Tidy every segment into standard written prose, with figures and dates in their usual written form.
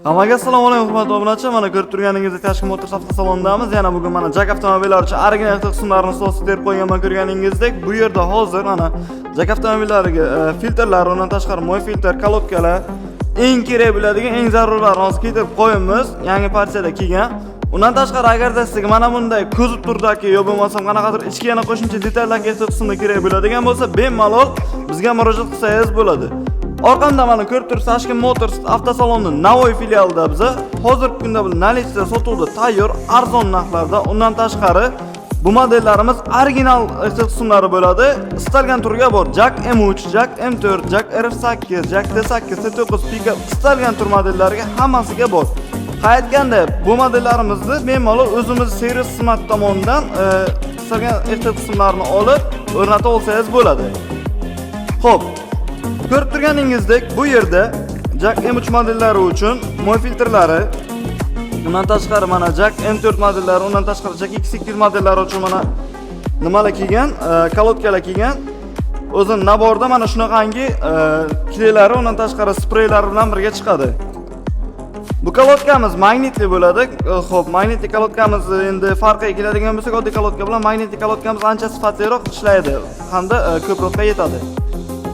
Hammaga assalomu alaykum, hurmatli obunachilar. Mana ko'rib turganingizdek, Tashqi Motors avtosalonidamiz. Yana bugun mana JAC avtomobillari uchun original qismlarini stolga terib qo'yganman ko'rganingizdek. Bu yerda hozir mana JAC avtomobillariga filtrlar, undan tashqari moy filtr, kolodkalar, eng kerak bo'ladigan, eng zarurlarini hozir keltirib qo'yamiz. Yangi partiyada kelgan. Undan tashqari, agarda sizga mana bunday kuzov turdagi yo bo'lmasam qanaqadir ichki yana qo'shimcha detallarga ehtiyoj qismida kerak bo'ladigan bo'lsa, bemalol bizga murojaat qilsangiz bo'ladi. Orqamda mana ko'rib turibsiz, Tashkent Motors avtosaloni Navoiy filialida biza hozirgi kunda bu наличие da sotuvda tayyor, arzon narxlarda. Undan tashqari, bu modellarimiz original ehtiyot qismlari bo'ladi. Istalgan turga bor. JAC M3, JAC M4, JAC RF8, JAC T8, T9 pickup, istalgan tur modellariga hammasiga bor. Qaytganda bu modellarimizni bemalol o'zimiz servis xizmati tomonidan istalgan ehtiyot qismlarini olib o'rnatib olsangiz bo'ladi. Xo'p, ko'rib turganingizdek, bu yerda JAC M3 modellari uchun moy filtrlari, undan tashqari mana JAC M4 modellari, undan tashqari JAC X8 modellari uchun mana nimalar kelgan, kolodkalar kelgan. O'zini набор da mana shunaqangi клей lari, undan tashqari spreylari bilan birga chiqadi. Bu kolodkamiz magnitli bo'ladi. Xo'p, magnitli kolodkamiz endi farqiga keladigan bo'lsak, oddiy kolodka bilan magnitli kolodkamiz ancha sifatliroq ishlaydi hamda ko'proqqa yetadi.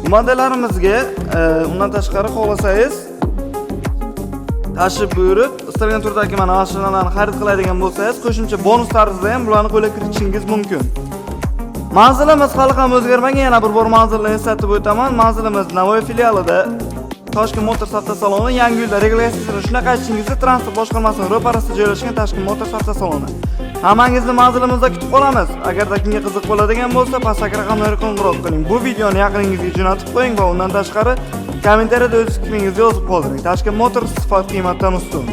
Bu modellarimizga undan tashqari xohlasangiz tashrif buyurib, istalgan turdagi mana mashinalarni xarid qiladigan bo'lsangiz, qo'shimcha bonus tarzida ham bularni qo'lga kiritishingiz mumkin. Manzilimiz hali ham o'zgarmagan, yana bir bor manzilni eslatib o'taman. Manzilimiz Navoiy filialida Toshkent Motors avtosaloni, Yangi yo'lda registratsiya shunaqa aytishingizda transport boshqarmasining ro'parasida joylashgan Tashkent Motors avtosaloni. Hammangizni manzilimizda kutib qolamiz. Agarda kimga qiziq bo'ladigan bo'lsa, pastdagi raqamlarga qo'ng'iroq qiling. Bu videoni yaqiningizga jo'natib qo'ying va undan tashqari kommentariyada o'z fikringizni yozib qoldiring. Tashkent Motors, sifat qiymatdan ustun.